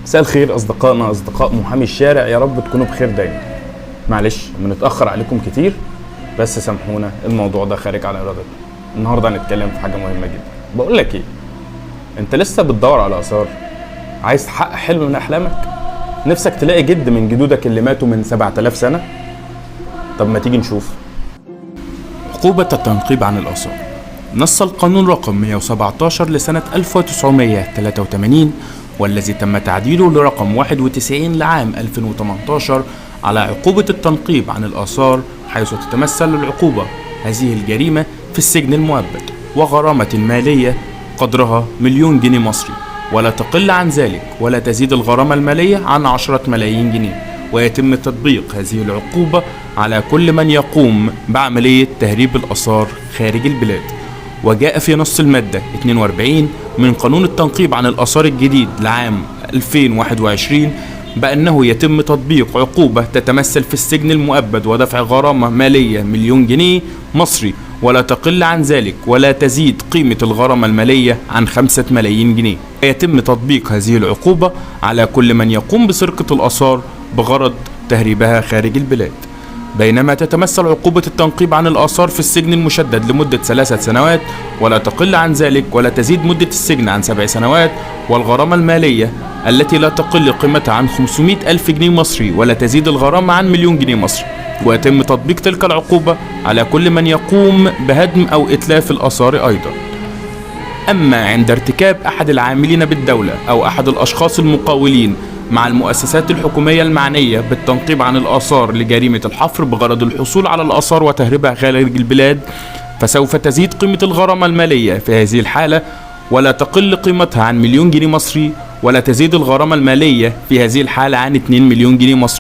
مساء الخير أصدقائنا أصدقاء محامي الشارع، يا رب تكونوا بخير دايما. معلش بنتأخر عليكم كتير، بس سامحونا، الموضوع ده خارج على إرادتنا. النهارده هنتكلم في حاجة مهمة جدا. بقول لك إيه، أنت لسه بتدور على آثار؟ عايز تحقق حلم من أحلامك؟ نفسك تلاقي جد من جدودك اللي ماتوا من 7000 سنة؟ طب ما تيجي نشوف. عقوبة التنقيب عن الآثار. نص القانون رقم 117 لسنة 1983 والذي تم تعديله لرقم 91 لعام 2018 على عقوبة التنقيب عن الآثار، حيث تتمثل العقوبة هذه الجريمة في السجن المؤبد وغرامة مالية قدرها 1,000,000 جنيه مصري، ولا تقل عن ذلك ولا تزيد الغرامة المالية عن 10 ملايين جنيه. ويتم تطبيق هذه العقوبة على كل من يقوم بعملية تهريب الآثار خارج البلاد. وجاء في نص المادة 42 من قانون التنقيب عن الآثار الجديد لعام 2021 بأنه يتم تطبيق عقوبة تتمثل في السجن المؤبد ودفع غرامة مالية 1,000,000 جنيه مصري، ولا تقل عن ذلك ولا تزيد قيمة الغرامة المالية عن 5 ملايين جنيه. يتم تطبيق هذه العقوبة على كل من يقوم بسرقة الآثار بغرض تهريبها خارج البلاد. بينما تتمثل عقوبة التنقيب عن الآثار في السجن المشدد لمدة 3 سنوات، ولا تقل عن ذلك ولا تزيد مدة السجن عن 7 سنوات، والغرامة المالية التي لا تقل قيمتها عن 500,000 جنيه مصري ولا تزيد الغرامة عن 1,000,000 جنيه مصري. ويتم تطبيق تلك العقوبة على كل من يقوم بهدم أو إتلاف الآثار أيضا. أما عند ارتكاب أحد العاملين بالدولة أو أحد الأشخاص المقاولين مع المؤسسات الحكومية المعنية بالتنقيب عن الآثار لجريمة الحفر بغرض الحصول على الآثار وتهريبها خارج البلاد، فسوف تزيد قيمة الغرامة المالية في هذه الحالة ولا تقل قيمتها عن 1,000,000 جنيه مصري، ولا تزيد الغرامة المالية في هذه الحالة عن 2 مليون جنيه مصري.